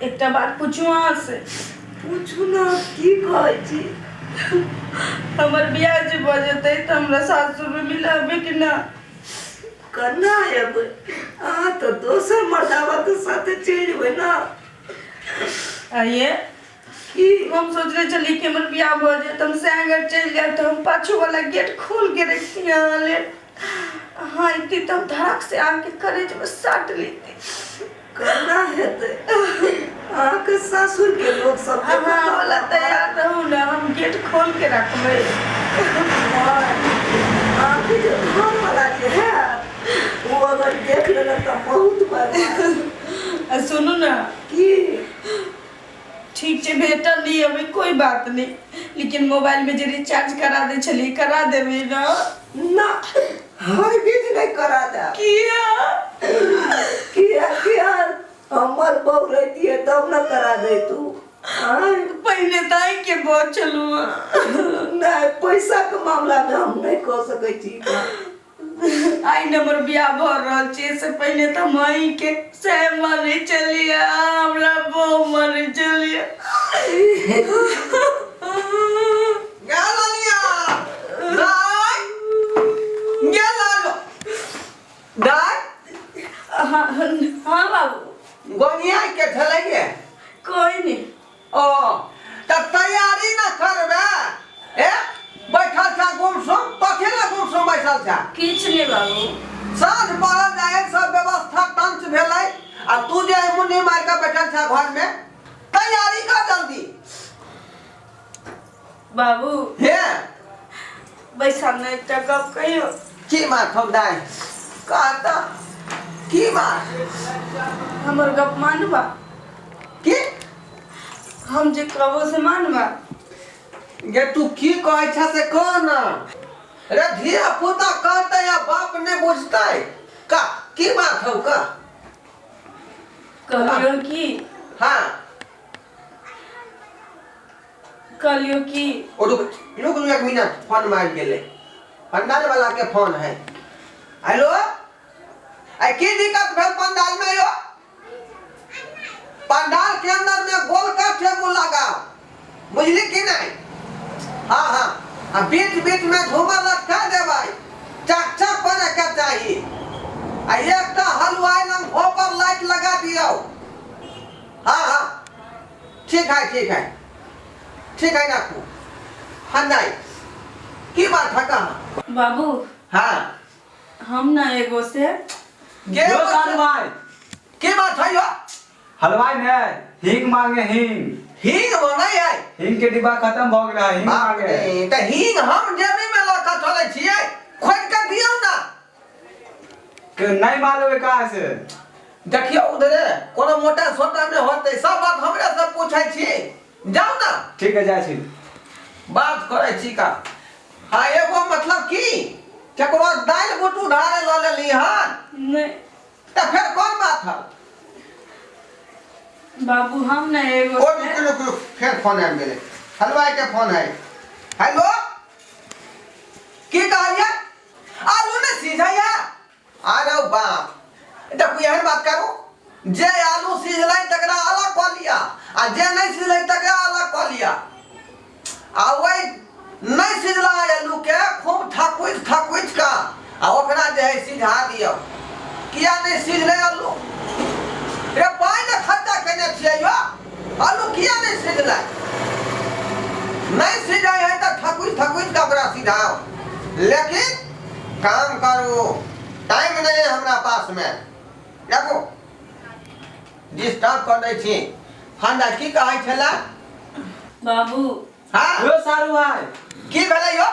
एकटा बात पूछू अहाँ से? पूछू ने, की कहै छी? हमर बियाह जे भऽ जेतै तऽ हमरा सासुरमे मिलाबे कि ना? केना एबै? अहाँ तऽ दोसर मर्दाबाके साथे चलि जेबै ने। आइए की? हम सोचने छली कि हमर बियाह भऽ जायत, हम सैंगर चलि जायब, तऽ हम पाछू वाला गेट खोल के रखती अहाँ लेल। अहाँ अयती तऽ हम धड़क से आके करेज में साट लेती। केना हेतै? अहाँके सासुरके लोक सब अहाँ वाला तैयार रहू ने, हम गेट खोल के रखबै। अहाँके जे घरवला जे हैत, ओ अगर देख लेलक तऽ बहुत बर्बाद। आ सुनू ने। की? ठीक छै, भेटल नहीं अभी, कोई बात नहीं, लेकिन मोबाइल में जे रिचार्ज करा दै छलियै, करा देबै ना? ना, हरगिज नहि करा देब। किया? किया किया हमर बहू रहितियै तब ने करा दैतू। आँय? पहिने तऽ के बहुत छलू। नहि, पैसाके मामलामे हम नहि कऽ सकै छी ई काम। आइ हमर बियाह भऽ रहल छै, से पहिने तऽ हम अहीँके सएह मानै छलियै, हमरा बहु मानै छलियै। हाँ हाँ बाबू। गोनिया के छलैये? कोई नहीं। ओ तऽ तैयारी न करबे, ए बैठल छा गुमसुम, कथी लए गुमसुम बैठल छा? किछु नहीं बाबू। साँझ पड़ल जाय, सब व्यवस्था टंच भेलै आ तू जे मुन्नी मारि कऽ बैठल छा घर में, तैयारी कर जल्दी। बाबू। हे। बैसा ने, एकटा गप कहियो। की बात हम दाइ, कहता की बात? हमर गप मानबा? की? हम जे कहबो से मानबा? गे तू की कहै छ से कह ना रे। धिया पुता कहतै आ बाप नहि बुझतै का? की बात हौ, कह। कहलियो की? हाँ। कहलियो की? ओ रुक रुक रुक, एक मिनट, फोन मारि गेलै, पंडाल वाला के फोन है। हेलो, आ की दिक्कत भेल पंडाल में यो? पंडाल के अंदर में गोल का टेबुल लगाओ, बुझली कि नहीं? हाँ हाँ, आ बीच बीच में झूमर लटका देबै, चक चक करे के चाही, आ एकटा हलवाई लंग होपर लाइट लगा दियौ। हाँ हाँ, ठीक है, ठीक है, ठीक है, राखू। हाँ, नहीं, की बात है, कहाँ? बाबू। हाँ। हम ना एगो से गे यो सारू भाई। की बात है यो? हलवाई ने हींग मांगे, हींग। हींग बनै है? हींग के डिब्बा खत्म भ गेलै, हींग बाप मांगे। रे, तऽ हींग हम जेबी में लऽ कऽ चलै छियै, खोलि कऽ दियौ ना। के नहीं मालूम है कहाँ से। देखियौ उधरे कोनो मोटा सोटा में होतै। सब बात हमरे से पूछै छी, जाउ ना। ठीक है, जाइ छी। बात करै छी का? हाँ, एगो मतलब की केकरो दालि बूट उधारे लऽ लेली हन? नहीं। तऽ फेर कोन बात है? बाबू, हम ना एगो ओ रुक रुक रुक, फेर फोन आबि गेलै, हलवाई के फोन है। हेलो, की कहलियै? आलू ने सिझैया? अरे बाप, देखू, एहन बात करू, जे आलू सिझलै तकरा अलग कऽ लिअ आ जे नहि सिझलै तकरा अलग कऽ लिअ, आ ओहि नहि सिझला आलूके खूब थकुचि थकुचि कऽ आ ओकरा जे है सिझा दियौ। किया नहि सिझलै आलू रे? पाइ ने खर्चा केने छियै यौ, आलू किया नहि सिझलै? नहि सिझै है तऽ थकुचि थकुचि कऽ ओकरा सिझाउ, लेकिन काम करू, टाइम नहि है हमरा पासमे। देखू, डिस्टर्ब कऽ दै छी। हमरा की कहै छलै? बाबू। हाँ। यो सारू भाई। की भेलै यौ?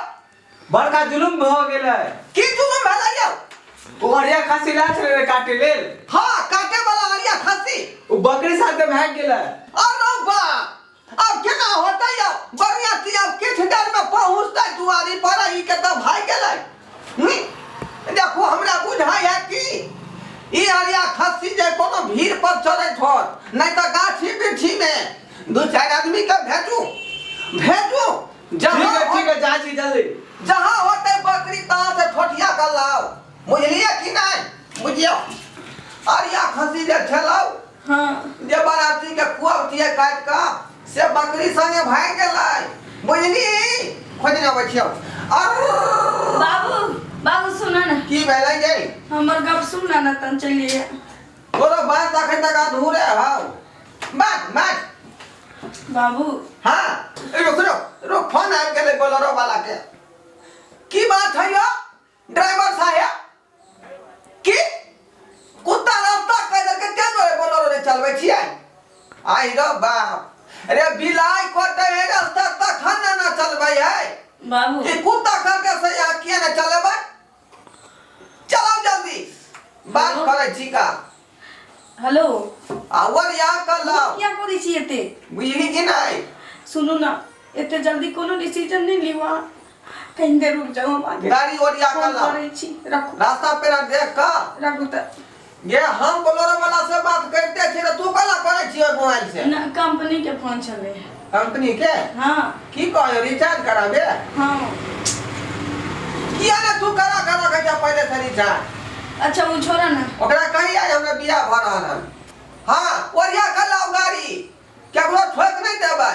बड़का जुलुम भऽ गेलै। की जुलुम भेलै यौ? ओ अरिया खस्सी लायल छलै रे काटे लेल। हाँ, काटे वाला अरिया खस्सी। ओ बकरी साथे भागि गेलै। अरे बाप, आब केना होतै यौ? बरियाती आब किछु देर में पहुँचतै दुआरी पर, ई के तऽ भागि गेलै। देखू, हमरा बुझाइ है कि ई अरिया खस्सी जे कोनो भीड़ पर चढ़ैत होत, नहि तऽ गाछी बिरछी में दू चारि आदमी के भेजू, भेजू। जहाँ ठीक है, ठीक है, जाइ छी जल्दी। जहाँ होतै बकरी तहाँ से ठोठिया कऽ लाउ, बुझलियै कि नहि? बुझियौ, अरिया खस्सी जे छलौ हाँ जे बाराती के खुआबतियै काटि कऽ से बकरी संगे भागि गेलै बुझली खोजने अबै छियौ अरे बाबू बाबू सुन ना की भेलै गे हमर गप सुन ना तन चलिए तोरो बात अखन तक अधूरे हौ बात बात बाबू हाँ रुक रुक रुक फोन आबि गेलै बोलेरो वाला के की बात है यो ड्राइवर साहेब की कुत्ता रास्ता कह देलकै तें दुआरे बोलेरो नहि चलबै छियै आइ रो बाप रे बिलाइ कटै है रास्ता तखन ने ना चलबै है बाबू ई कुत्ता करके से यहाँ किया ने चलेबै चलाउ जल्दी बात करै छी का हेलो आवर यहाँ कर लाओ किया करै छी एते बुझली कि नहीं सुनू ना एते जल्दी कोनो डिसीजन नहीं लिवा कहीं देर रुक जाओ हम आगे गाड़ी ओरिया कर फोन लाओ करै छी रखू रास्ता पेरा देख कऽ रखू तऽ ये हम बोलेरो वाला से बात करते छी तऽ तू कला करै छी ओहि मोबाइल से ना कंपनी के फोन छलै कंपनी के हाँ की कहै रिचार्ज कराबे हाँ किया ने तू करा करा के जा पहिले से रिचार्ज अच्छा वो छोड़ा ना ओकरा कही आइ हमरा बियाह भऽ रहल हन हाँ ओरिया कर लाओ गाड़ी केकरो ठोक नहीं देबै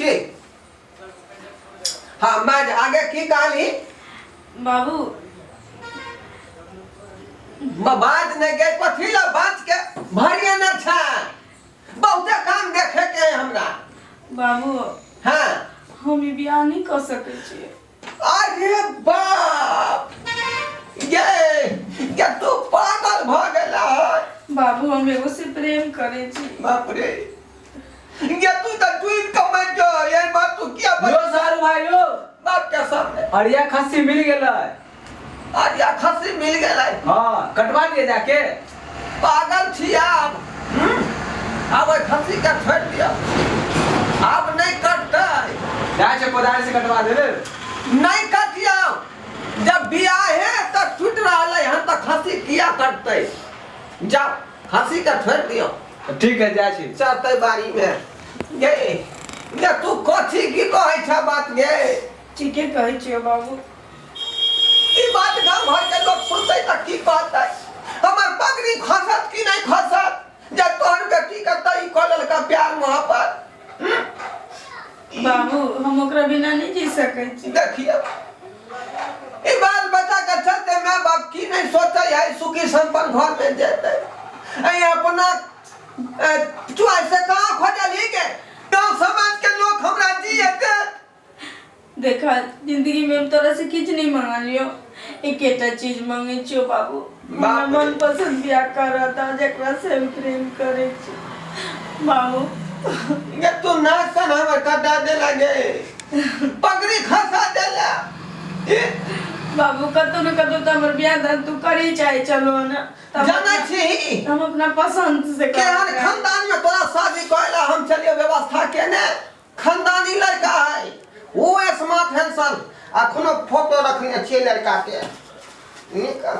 ठीक हाँ मैं आगे की कहली बाबू बाज नहीं गए कथी ला बाज के भरिए न छा बहुते काम देखे के है हमरा बाबू हाँ हम ई बियाह नहीं कर सकै छियै अरे बाप ये ये तू पागल भ गेला बाबू हम एगो से प्रेम करै छी बाप रे ये तू तो डूब के मर जो ये बात तू किया यो सारू भाई यो बाप के सामने अरिया खस्सी मिल गेलै अरिया खस्सी मिल गेलै हाँ कटवा दिए जाके पागल छी आब हम्म? आब ओहि खस्सी के छोड़ि दिअ आब नहि कटतै जाइ छै कोदारि से कटवा देबै नहि कटियौ जब बियाहे तऽ टूटि रहलै हन तऽ खस्सी किया कटतै जाउ खस्सी के छोड़ि दियौ ठीक है जाइ छी चलतै बाड़ी मे गे गे तू कथी की कहै छ बात गे ठीके कहै छियै बाबू ई बात गाँव घर के लोग सुनतै तऽ की कहतै हमर पगड़ी खसत कि नहि खसत जे तोहर बेटी के तऽ ई कऽ लेलका प्यार मोहब्बत बाबू हम ओकरा बिना नहीं जी सकै छी देखियौ ई बाल बच्चा के चलते माय बाप की नहीं सोचै है सुखी संपन्न घर में जेतै ऐ अपना चुआइ से कहाँ खोजलही के गाँव समाज के लोग हमरा जिए देत देखा जिंदगी में हम तोरा से किछु नहीं मंगलियो एकेटा चीज मंगे छियो बाबू हमरा बाप रे। मन पसंद बियाह करत आ जकरा से हम प्रेम करै छी बाबू ये तू नाक कान हमर कटा देला गे पगड़ी खसा देला ए, बाबू कतौ न कतौ तऽ हमर बियाह दान तू करे चाहे चलो ना तऽ हम जानै अपना- छी हम अपना पसंद से केहन करब। खानदान में तोरा शादी करेला हम चलिए व्यवस्था केने खानदानी लड़का है वो स्मार्ट हैंडसम अखनो फोटो रखने छियै लड़का के निकल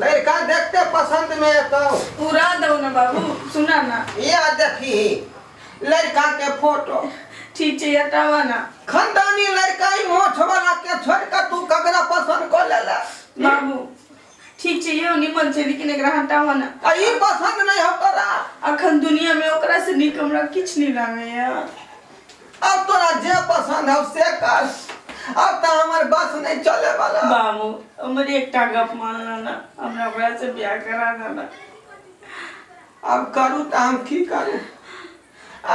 लड़का देखते पसंद में एतौ पूरा दो ना बाबू सुना ना या देखी लड़का के फोटो ठीक छै हटावा ना खानदानी लड़का ही मोछ वाला के छोड़ के तू ककरा पसंद कर लेला बाबू ठीक छै यो निमन छै लेकिन एकरा हटावा ना आ ई पसंद नहीं हो तोरा अखन दुनिया में ओकरा से नीक हमरा किछु नहीं लागैया अब तोरा जे पसंद हो से कर अब तो हमर बस नहीं चले वाला बाबू हमर एकटा गप मानला ना हमरा ओकरा से बियाह करा देना अब करू तो हम की करू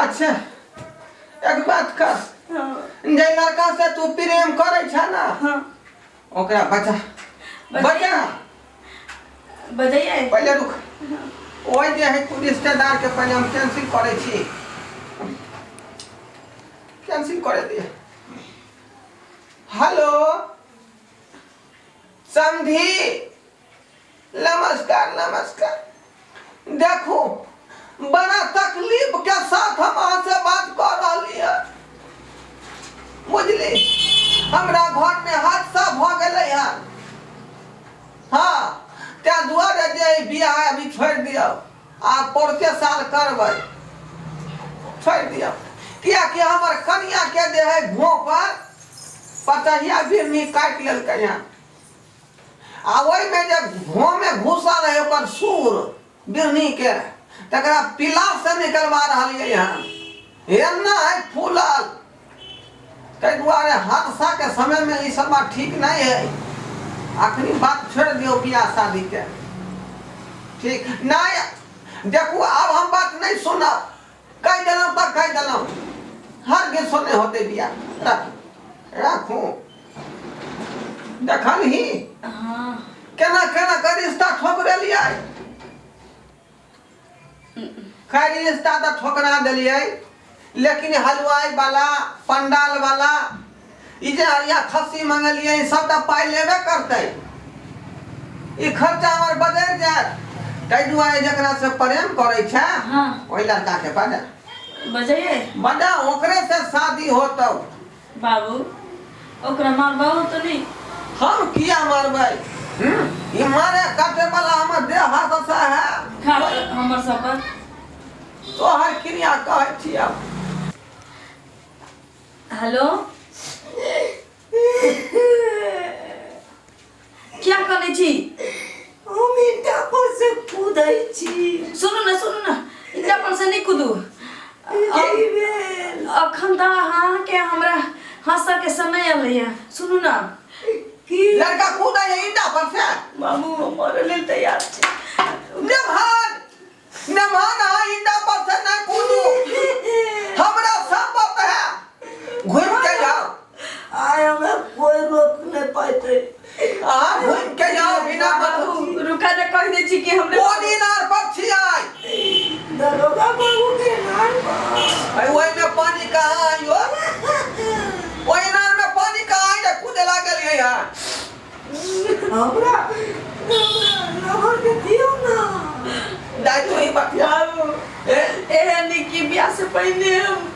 अच्छा एक बात कर हाँ जे लड़का से तू प्रेम करे छ ना हाँ ओकरा बचा बचा बजाइए पहिले रुक ओहि जे है रिश्तेदार के पहिले हम कैंसिल करै छी कैंसिल करे दिए हेलो समधी नमस्कार नमस्कार देखू बड़ा तकलीफ के साथ हम अहाँ से बात कर रहली है बुझली हमरा घर में हादसा भऽ गेलै हन हाँ ताहि दुआरे जे ई बियाह अभी छोड़ि दियौ आ पौरके साल करबै छोड़ि दियौ कियाकि हमर कनियाके जे है घों पर पतहिया बिरनी काटि लेलकै हन आ ओहिमे जे घोंमे घुसल है ओकर सूर बिरनीके तकरा पिला से निकलवा रहलियै हन एना है फूलल ताहि दुआरे हादसाके समयमे ई सब बात ठीक नहि है अखनी बात छोड़ि दियौ बियाह शादीके ठीक नहि देखू आब हम बात नहि सुनब कहि देलहुँ तऽ कहि देलहुँ हर गे सुने होते बियाह राखू राखू देखलही हाँ केना केना के रिश्ता ठोकरेलियै खैर रिश्ता तऽ ठोकरा देलियै लेकिन हलवाई वाला पंडाल वाला ई जे अरिया खस्सी मंगलियै ई सबटा पाइ लेबे करतै ई खर्चा हमर बदलि जायत ताहि दुआरे जकरा से प्रेम करै छै हाँ। ओहि लड़का के बजा बजाइए बजा ओकरे से शादी होतौ बाबू ओकरा मारबहो तऽ नहि हम किया मारबै हम्म? ई मारे काटे वाला हमर देह हाथ से है खा हमर शपथ तोहर क्रिया कहै छियौ हेलो क्या करै छी हम ईंटा पर से कूदै छी सुनू ने सुनू ने ईंटा पर से नहि कूदू की भेल अखन तऽ अहाँके हमरा हंसऽ के समय एलैया सुनू ने की लड़का कूदै है ईंटा पर से बाबू हम मरै लेल तैयार छी नेमहान नेमहान अहाँ ईंटा पर से नहि कूदू हमरा शपथ है घुमि के जाओ आइ हमरा कोई रोक नहि पैतै अहाँ घुमि के जाओ बिना मतलब बाबू रुका ने कहि दै छी कि हमरे कोन इनार पर छियै दरोगा बाबू के नाम पर अरे ओहिमे पानी कहाँ है यो ओहि इनार में पानी कहाँ है जे कूदे लागल है यहाँ हमरा हमरा नहर के दियौ ना दाइ तू ही बतिया बाबू ए एहन नहि कि बियाह से पहिने हम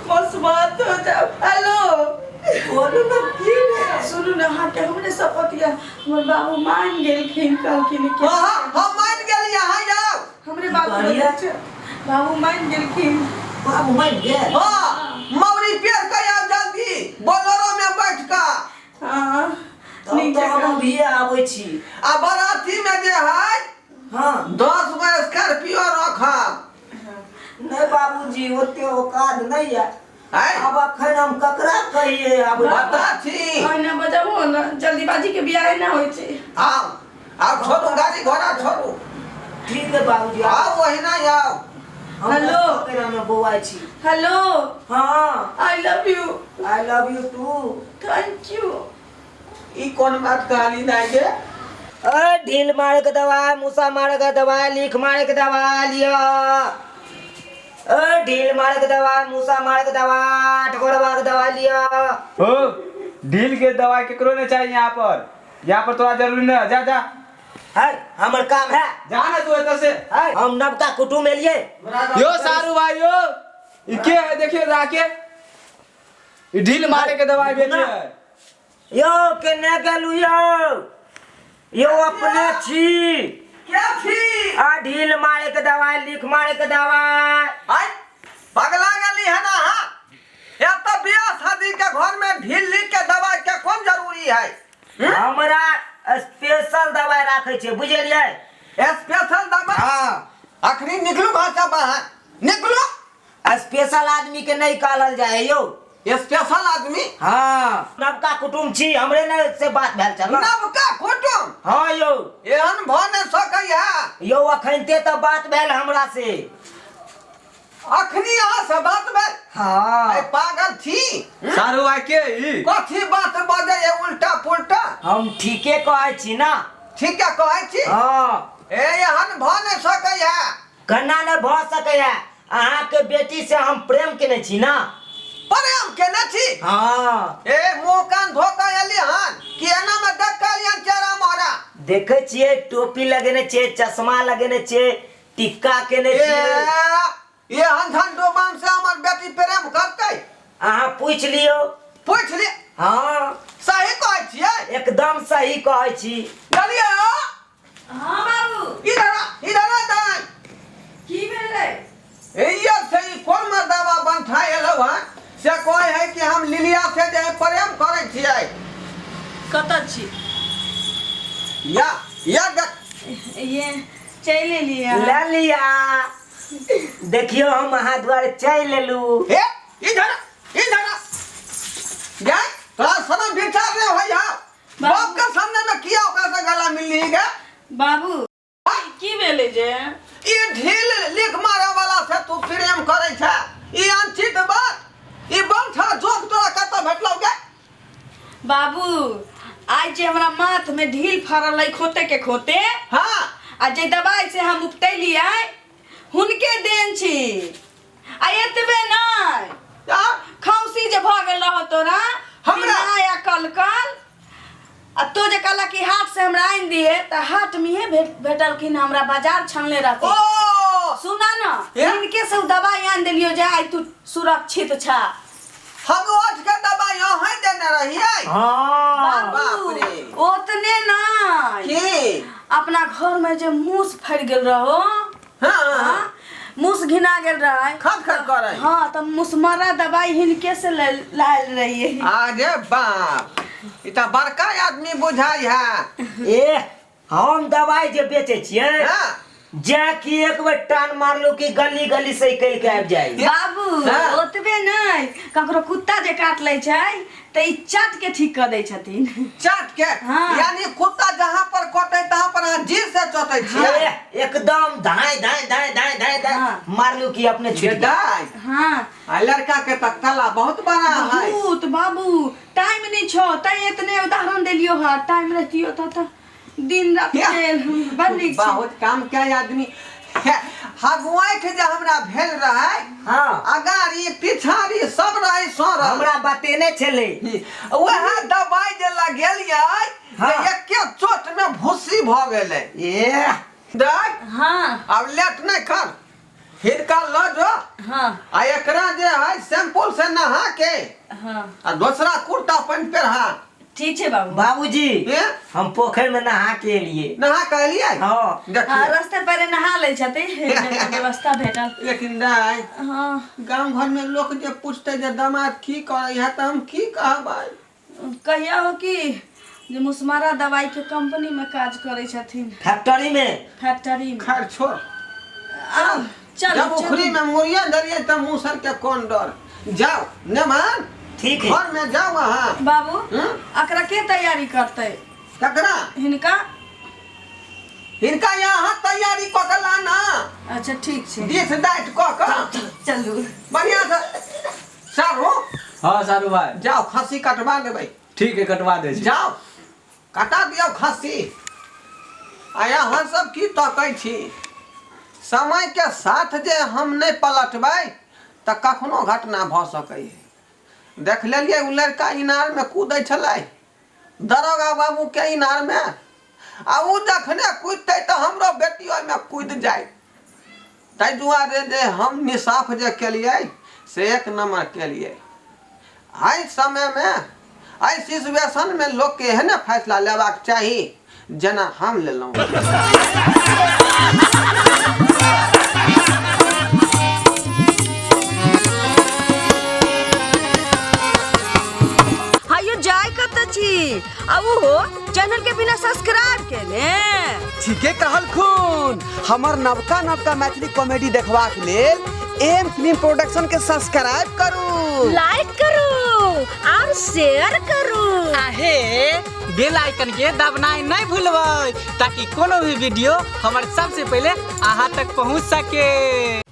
मसमात हो जाओ हेलो बोलू ना की भेल सुनू ने अहाँके हमरे शपथ यऽ हमर बाबू मान गेलखिन कहलखिन कि हाँ हाँ हम मान गेली यहाँ जाओ हमरे बाबू बढ़िया। बजै छै। बाबू मान गेलखिन बाबू मान गेल हाँ मौरी पेड़ के आओ जल्दी बोलेरो में बैठ का हाँ तब नीक तऽ हम जकाँ। अभिये आबै छी आ बराती में जे है हाँ 10 गो स्कॉर्पियो रखब नहि बाबूजी ओते औकात नहि यऽ है आब अखन हम ककरा कहिए आब बता छी ओहिना बजाबो ने जल्दीबाजी के बियाह ना होइ छै आओ आओ छोड़ू गाड़ी घोड़ा छोड़ू ठीक है बाबूजी आओ ओहिना आओ हम हेलो। हेलो बौआइ छी हेलो हाँ I love you I love you too thank you ई कोन बात कहली दाइ के अरे ढील मारे के दवाई मूसा मारे के दवाई लीख मारे के दवाई लिया अरे ढील मारे के दवाई मूसा मारे के दवाई ठकोरवा के दवाई लिया हो ढील के दवाई केकरो नहीं चाहिए यहाँ पर यहाँ पर तोरा जरूरी नहीं है। जा जा है हमर काम है जा ना तू एतऽ से है हम नवका कुटुम एलिए यो सारू भाई यो ई के है देखियो जाके ई ढील मारे के दवाई बेचे है यो केने गेलू यो यो अपने छी क्या छी आ ढील मारे के दवाई लीख मारे के दवाई आय पगला गेली है ना हाँ या तो बियाह शादी के घर में ढील लीक के दवाई के कौन जरूरी है हमरा स्पेशल दवाई राखे छै बुझलियै स्पेशल दवाई हाँ अखनी निकलू घर से बाहर निकलू स्पेशल आदमी के नहीं कहल जाए यौ स्पेशल आदमी हाँ नवका कुटुम छी हमरे ने से बात भेल छल ना नवका कुटुम हाँ यौ एहन भऽ नहि सकैया यौ अखनते तऽ बात भेल हमरा से अखनी अहाँ से बात भेल हाँ अरे पागल छी सारू भाई के ई कथी बात बजै है उल्टा पुल्टा हम ठीके कहै छी ना ठीके कहै छी हाँ ए एहन भऽ नहि सकैया केना नहि भऽ सकैया अहाँके बेटी से हम प्रेम केने छी ना प्रेम केने छी हाँ ए मुंह कान धो के एली हन कि एना में देख के एलियन चेहरा मोहरा देखै छियै टोपी लगेने छियै चश्मा लगेने छियै टिक्का केने ए छियै ये हन धन डोबान से हमर बेटी प्रेम करतै अहाँ पूछि लियौ पूछ li हाँ सही कहै छियै एकदम सही कहै छी चलिए हाँ बाबू इधर आ, इधर आ दाई की भेलै ये से ई कोन मर्दावा बंठा एलौ हन से कहै है कि हम लिलिया से जे है प्रेम करै छियै कतऽ छी या या देख ये चलि एलियै ले लिया देखियो हम अहाँ दुआरे चलि लेलू। हे इधर इधर जा, तोरा शरम विचार नहीं होई हा? बाप के सामने में किया ओकरा से गला मिलनी गे? बाबू की भेलै जे ई ढील लिख मारे वाला से तू प्रेम करे छे? ई अनचित बात, ई बंठा जोक तोरा कतऽ भेटलौ गे? बाबू आज जे हमरा माथ में ढील फरल है खोते के खोते, हाँ, आ जे दवाई से हम उपटैलियै हुनके देन छी। आ एतबे नहि, खौसी जे भऽ गेल रहो तोरा हमरा? या कल कल आ तो जे कहला कि हाट से हमरा आनि दिए, तऽ हाट में ही भेटलखिन हमरा, बाजार छनले रहथिन। ओ सुना ना, हे? हिनके से उ दवाई आनि देलियो जे आइ तू सुरक्षित छा। हम ओठ के दवाई अहीं देने रहियै? हाँ। बाबू बाप रे। ओतने नहि, की अपना घर में जे मूस फड़ि गेल रहो, हाँ, हाँ, हाँ, मूस घिना गेल रहे, खट खट करे। हाँ, तऽ मुसमरा दवाई हिनके से लायल रहिए। अरे बाप, ई तऽ बड़का आदमी बुझाइ है। ए हम दवाई जे बेचै छियै, हाँ, जा कि एक बेर टान मारलू कि गली गली से निकलि के आबि जाइ। बाबू हाँ। ओतबे नहि, ककरो कुत्ता जे काट लै छै तऽ ई चाट के ठीक कऽ दै छथिन। चाट के? हाँ। यानी कुत्ता जहाँ पर कटे तहाँ पर अहाँ जीभ से चटै छियै? ए, एकदम धाय धाय धाय धाय धाय धाय हाँ। मारलू कि अपने छूट जे गेल। दाइ, हाँ। आ लड़का के तऽ कला बहुत बड़ा है। बहुत बाबू, टाइम नहीं छो तै इतने उदाहरण देलियो हा, टाइम रहतियो त दिन रात या। खेल बड़ नीक छै। बहुत काम के आदमी हगुआठ जे हमरा भेल रहे, हाँ, अगाड़ी पिछाड़ी सब रहे सड़ल। हमरा बतेने छलै। वएह दवाई जे लगेलियै, हाँ। जे एके चोट में भूसी भऽ गेलै। ए दाइ, हाँ। आब लेट नहि कर, हिनका लऽ जो। हाँ। आ एकरा जे है शैम्पू से नहा के हाँ, आ दोसरा कुर्ता पैंट पेरहा। ठीक छै बाबू। बाबूजी, हे? हम पोखरि में नहा के एलिए। नहा के एलियै? हाँ। देखियौ। हाँ, रास्ते पर नहा लै छथिन, व्यवस्था भेटल। लेकिन दाइ, हाँ, गाम घर में लोक जे पूछते जे दामाद की करै है, तऽ हम की कहबै? कहिया हो कि जे मुसमारा दवाई के कंपनी में काज करै छथिन। फैक्ट्री में। फैक्ट्री में। खैर छोड़, आउ चल। जब उखड़ी में मुड़िया डलिए तब मूसर के कौन डर? जाओ नेमान। ठीक है। घर में जाओ अहाँ। बाबू, हम्म? एकरा के तैयारी करतै? ककरा? हिनका। हिनका यहाँ तैयारी कऽ के लाना। अच्छा ठीक छै। दिस डाइट कऽ के। चलू। बढ़िया से सारू। हाँ सारू भाई। जाओ खस्सी कटवा देबै। ठीक है, कटवा दे छी। जाओ कटा दियौ खस्सी। आ अहाँ सब की तकै छी? समय के साथ जे हम नहि पलटबै तऽ कखनो घटना भऽ सकै है। देख लेलियै ओ लड़का इनारमे कूदै छलै, दरोगा बाबूके इनारमे, आ ओ जखने कूदतै तऽ हमरो बेटी ओहिमे कूदि जाय। ताहि दुआरे जे हम निसाफ जे केलियै से एक नम्बर केलियै। एहि समयमे, एहि सिचुएशनमे लोकके एहने फैसला लेबाक चाही जेना हम लेलहुँ। हायो जाय कतऽ छी आ ओहो चैनल के बिना सब्सक्राइब केने? ठीके कहलखुन। हमर नवका नवका मैथिली कॉमेडी देखबाक लेल एम फिल्म प्रोडक्शन के सब्सक्राइब करू, लाइक करू और शेयर करू। आहे बेल आइकन के दबनाइ नहीं भूलबै ताकि कोनो भी वीडियो हमर सबसे पहले अहाँ तक पहुँच सके।